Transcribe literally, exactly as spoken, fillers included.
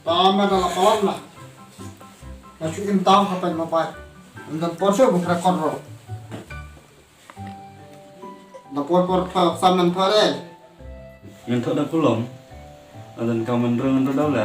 Tama da la palam la. Na chu im tau ka pen ma pai. Ndan por chu bu kra kor ro. Na por por pa sam nan pa re. Ngan thoh da kulom. Adan ka man rung ngan da la.